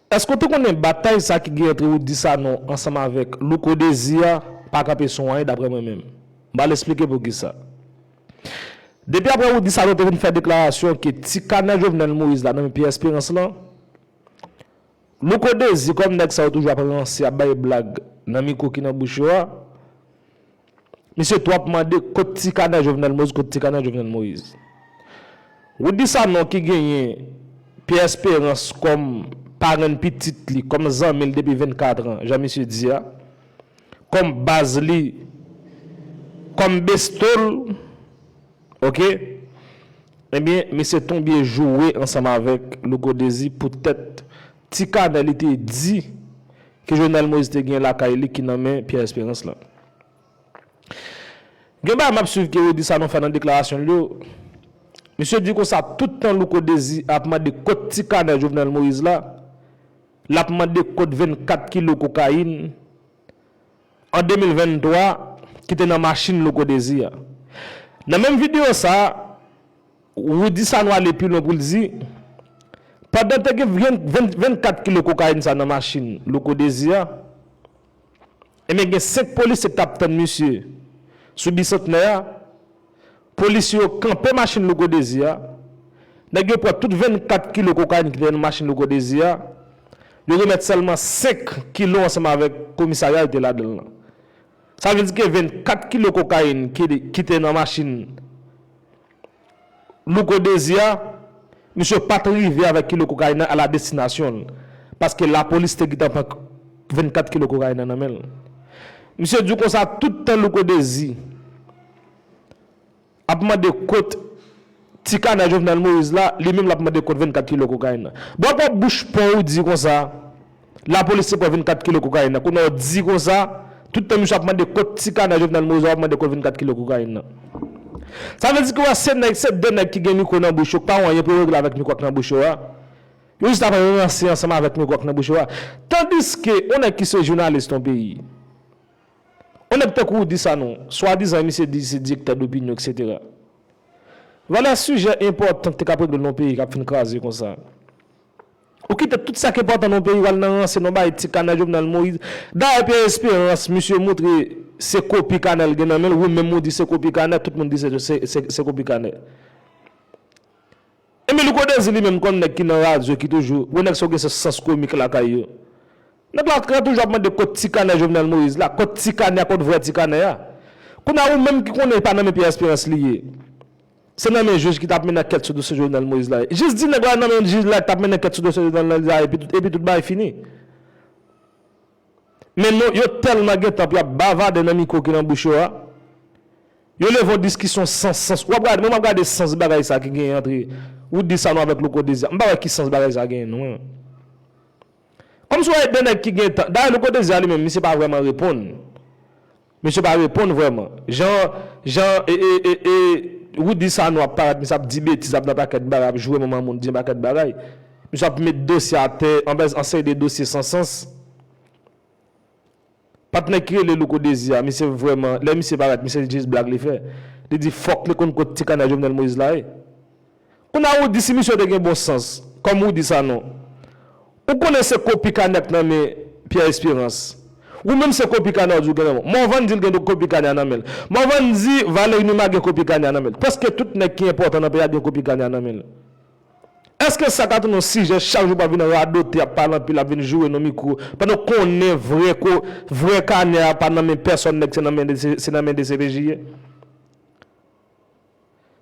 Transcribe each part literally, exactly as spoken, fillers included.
Èske w te konnen batay sa ki gen ant Roudy Sanon ansanm avèk Louko Désir a pa kanpe sou anyen, daprè mwen menm? M pral esplike poukisa. Depi aprè Roudy Sanon te vin fè deklarasyon ke ti kanè Jovenel Moïse la nan men Pierre Espérance lan, Louko Désir, kòm nèg sa yo toujou ap ranse, ap bay blag nan mikwo ki nan bouch yo a, misye tou ap mande kot ti kanè Jovenel Moïse, kot ti kanè Jovenel Moïse. Roudy Sanon ki genyen Pierre Espérance kòm parenn pitit li, kòm zanmi l depi vennkat an, jan misye di a, kòm baz li, kòm besto l, oke? Ebyen, misye tonbe joure ansanm avèk Louko Désir poutèt ti kanè li te di ke Jovenel Moïse te gen lakay li ki nan men Pierre Espérance lan. Gen bagay m ap swiv ke Roudy Sanon fè nan deklarasyon l yo. Misye di konsa, tout tan Louko Désir ap mande kot ti kanè Jovenel Moïse la, l ap mande kot vennkat kilo kokayin an de mil venntwa ki te nan machin Louko Désir a. Nan menm videyo sa a, Roudy Sanon ale pi lwen pou l di, pandan te gen vennkat kilo kokayin sa nan machin Louko Désir a, ebyen, gen senk polisye ki t ap tann misye sou Bisantnè a. Polisye yo kanpe machin Louko Désir a. Nèg yo pran tout vennkat kilo kokayin ki te nan machin Louko Désir a. Yo remèt sèlman senk kilo ansanm avèk komisarya yo te ladan l lan. Sa vle di ke vennkat kilo kokayin ki, ki te nan machin Louko Désir a, misye pa t rive avèk kilo kokayin nan a la destinasyon l, paske lapolis te gentan pran vennkat kilo kokayin nan nan men l. Misye di konsa, tout tan Louko Désir ap mande kot ti kanè Jovenel Moïse la, li menm l ap mande kot vennkat kilo kokayin nan. Bon, w ap wè bouch pon ou di konsa, lapolis te pran vennkat kilo kokayin nan. Kounye a w di konsa, tout tan misye ap mande kot ti kanè Jovenel Moïse, w ap mande kot vennkat kilo kokayin nan. Sa vle di ke w wè se nèg, se de nèg ki gen mikwo nan bouch yo, ki pa wè anyen pou yo regle avèk mikwo k nan bouch yo a. Yo jis ap ranse ansanm avèk mikwo k nan bouch yo a. Tandiske, yon nèg ki se jounalis nan peyi, yon nèg tankou Roudy Sanon, swadizan misye di se direktè dopinyon, etsetera. Valè sijè enpòtan ki te ka regle nan peyi k ap fin kraze konsa. Ou kite tout sa ki enpòtan nan peyi w al nan ranse, nan bay ti kanè Jovenel Moïse. Dayè Pierre Espérance, misye montre se kopi kanè l gen nan men l, ou menm ou di se kopi kanè, tout moun di se, se, se, se kopi kanè. Ebyen, Louko Désir li menm konn nèg ki nan radyo, ki toujou, wè nèg sa yo gen se sans komik lakay yo. Nèg la ka toujou ap mande kot ti kanè Jovenel Moïse la, kot ti kanè a, kot vrè ti kanè a. Kounye a ou menm ki konnen e pa nan men Pierre Espérance li ye. Se nan men jij ki t ap mennen ankèt sou dosye Jovenel Moïse la. Jis di nèg la nan men jij la ki t ap mennen ankèt sou dosye Jovenel Moïse la, epi tout, epi tout bagay fini. Men non, yo tèlman gentan pou y ap bavade nan mikwo ki nan bouch yo a. Yo leve yon diskisyon san sans. W ap gade, mwen m ap gade sans bagay sa ki genyen ant Roudy Sanon avèk Louko Désir. M pa wè ki sans bagay sa genyen non. Kòmsi w wè de nèg ki gentan. Dayè Louko Désir li menm, misye pa vrèman reponn. Misye pa reponn vrèman. Jan, jan, e, e, e, e, Roudy Sanon ap parèt, misye ap di betiz, ap nan pakèt bagay, ap joure manman moun, di yon pakèt bagay. Misye ap met dosye atè, anbèz, an seri de dosye san sans. Patnè ki rele Louko Désir a, misye vrèman, lè misye parèt, misye jis blag li fè. Li di fòk li konn kot ti kanè Jovenel Moïse la ye. Kounye a ou di si misye te gen bon sans, kòm ou di sa non. Ou konnen se kopi kanè k nan men Pierre Espérance. Ou menm se kopi kanè ou di w gen nan men. Morvan di l gen kopi kanè a nan men l. Morvan di Valery Numa gen kopi kanè a nan men l. Prèske tout nèg ki enpòtan nan peyi a gen kopi kanè a nan men l. Èske sa ka tounen yon sijè chak jou pou ap vin radote, ap pale anpil, ap vin joure nan mikwo, pandan w konnen vrè ko, vrè kanè a pa nan men pèsòn nèg, se nan men de, se nan men de C P J ye?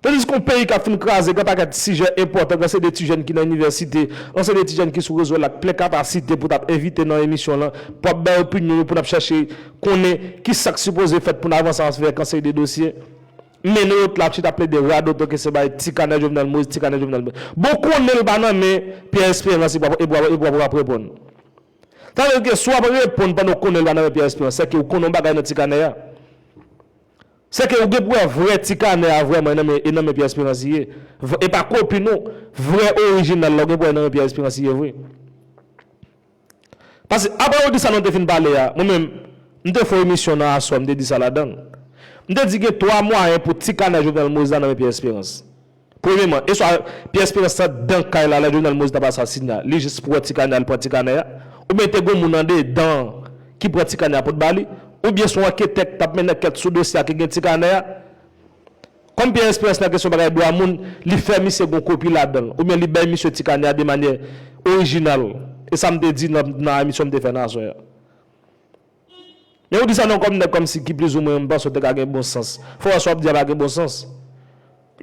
Tandiske yon peyi k ap fin kraze, gen pakèt sijè enpòtan, gen se de ti jèn ki nan inivèsite, gen se de ti jèn ki sou rezo la, k plen kapasite pou t ap envite nan emisyon lan, pou ap bay opinyon yo, pou n ap chache konnen ki sa k sipoze fèt pou n avanse avèk yon seri de dosye. Men nou lòt la ap chita plede radote ke se bay ti kanè Jovenel Moïse, ti kanè Jovenel Moïse. Bon, konnen l pa nan men Pierre Espérance, e pou, e pou, e pou, e pou ap reponn. Sa vle di ke si w ap reponn pandan w konnen l pa nan men Pierre Espérance, se ke w konnen yon bagay nan ti kanè a. Se ke w gen pou wè vrè ti kanè a vrèman e nan men, e nan men Pierre Espérance li ye. V-, e pa kopi non, vrè orijinal la w gen pou wè nan men Pierre Espérance li ye vre. Paske apre yo di sa nou te fin pale a, mwen menm, m te fè yon emisyon nan aswè, m te di sa ladan l. M te di gen twa mwayen pou ti kanè Jovenel Moïse la nan men Pierre Espérance. Premyèman, e swa Pierre Espérance nan dan kay la, lè Jovenel Moïse t ap asasine a, li jis pran ti kanè a, li pran ti kanè a, oubyen te gen moun andedan ki pran ti kanè a pou t ba li, oubyen se yon anketè k t ap mennen ankèt sou dosye a ki gen ti kanè a. Kòm Pierre Espérance nan kesyon bagay dwa moun, li fè misye gon kopi ladan l, oubyen li bay misye ti kanè a de manyè orijinal. E sa m te di nan, nan emisyon m te fè nan aswè a. Men ou di sa nan kòm nèg kòmsi ki plizoumwen m panse w te ka gen bon sans. Fò w wè sa w ap di a pa gen bon sans.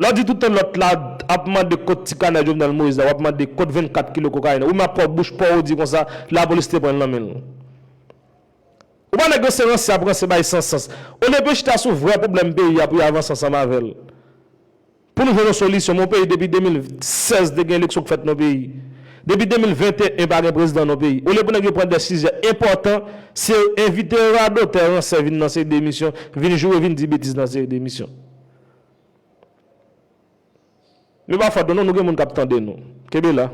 Lè w di tout tan lòt la ap mande kot ti kanè Jovenel Moïse la, w ap mande kot vennkat kilo kokayin. Ou menm ap pran bouch pa w ou di konsa, lapolis te pran l nan men l. Ou pa nèg yo se ranse ap ranse bay san sans. Olye pou yo chita sou vrè pwoblèm peyi a pou yo avanse ansanm avè l. Pou nou jwenn yon solisyon, mon peyi depi de mil sèz te gen eleksyon k fèt nan peyi. Depi de mil venteyen pa gen prezidan nan peyi. Olye pou nèg yo pran desizyon enpòtan, se yo envite radotè ransè vin nan seri de emisyon, vin joure, vin di betiz nan seri de emisyon. Men pa fòt nou non, nou gen moun k ap tande nou. Kenbe la.